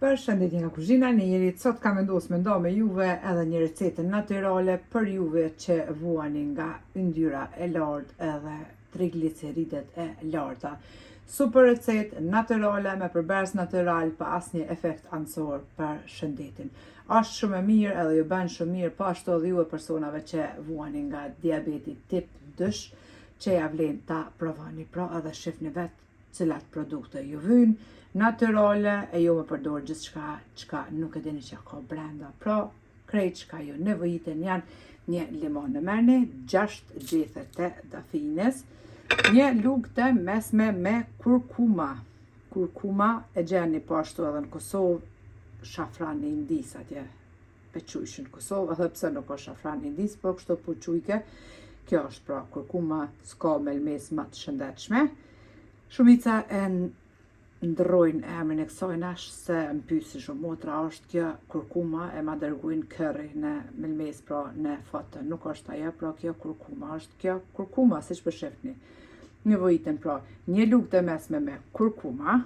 Përshëndetje nga kuzhina e Nerit. Sot kam vendosur me nda me juve edhe një recetë natyrale për juve që vuani nga yndyra e lartë edhe trigliceridet e larta. Super recetë natyrale me përbërës natyral pa asnjë efekt anësor për shëndetin. Është shumë e mirë edhe ju bën shumë mirë po ashtu edhe juve personave që vuani nga diabeti tip 2 që ja vlen ta provoni. Pra edhe shifni vetë cilat produkte ju vynë, natyrale e jo me përdor gjithçka çka nuk e dini çka ka brenda. Pra, krejt çka ju nevojiten janë një limon e merrni, 6 gjethe të dafinës, një lugë të mesme me kurkuma. Kurkuma e gjeni po ashtu edhe në Kosovë, shafran i Indisë atje e qujshin në Kosovë, edhe pse nuk është shafran i Indisë, por kështu po qujke. Kjo është pra kurkuma, s'ka melmes ma të shëndetshme. Shumica e ndrrojnë emrin e kësaj nash se më pysin shumë motra është kjo kurkuma e ma dërgujnë curry në melmes pra në foto. Nuk është ajo pra kjo kurkuma, është kjo kurkuma siç po shifni. Nevojiten pra një lugë të mesme me kurkuma,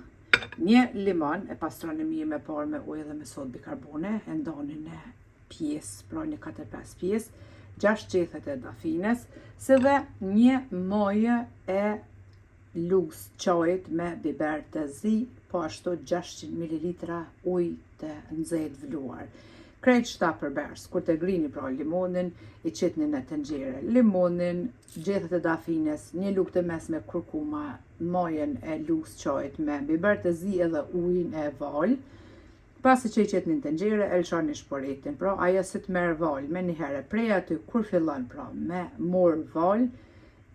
Një limon e pastroni mirë me parë me ujë dhe me sodë bikarbone, e ndoni në pjesë, pra një 4-5 pjesë, 6 gjethet e dafinës, si dhe një majë e lugës çajit me biber të zi, po ashtu 600 ml ujë të nxehtë vluar. Krejt qëta përbërës, kur të grini pra limonin, i qitni në tenxhere. Limonin, gjethet e dafinës, një lugë të mesme kurkuma, majën e lugës çajit me biber të zi edhe ujin e valë. Pasi që i qitni në tenxhere, e lëshoni shporetin. Pra, ajo si të merr valë menjëherë prej aty kur fillon pra me morë valë,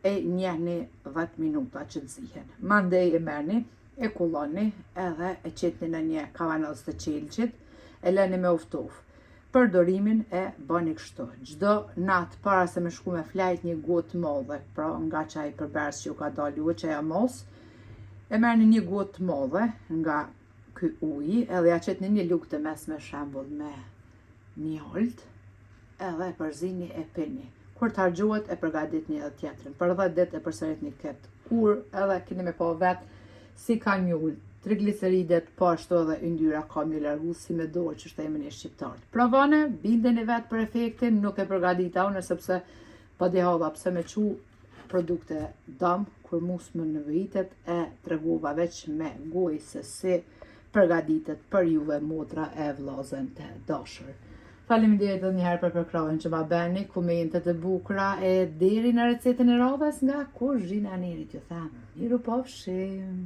e njehni 10 minuta që të zihen. Mandej e merrni, e kulloni edhe e qitni në një kavanoz të qelqit, e lëni me u ftof. Përdorimin e bëni kështu. Çdo natë para se me shku me flajt një gotë të madhe, pra nga qaj përbërës që ju ka dalë juve qajo masë, e merrni një gotë të madhe nga ky uji edhe ja qitni një lugë të mesme shembull me mjalt edhe e përzini e pini. Kur të harxhohet e përgatitni edhe tjetrën. Për 10 ditë e përsëritni këtë kurë edhe keni me pa vetë si kanë m'ju ulë trigliceridet, po ashtu edhe yndyra ka m'ju largu si me dorë që themi ne shqiptarët. Provone, bindeni vetë për efektin, nuk e përgatita unë sepse badihava pse me çu produkte dam, kur mu s'më nevojitet e tregova veç me gojë se si përgatitet për juve motra e vllazën të dashur. Faleminderit edhe një herë për përkrahjen që ma bëni, komentet e bukura e deri në recetën e radhës nga kuzhina e Nerit ju them. Mirupafshim!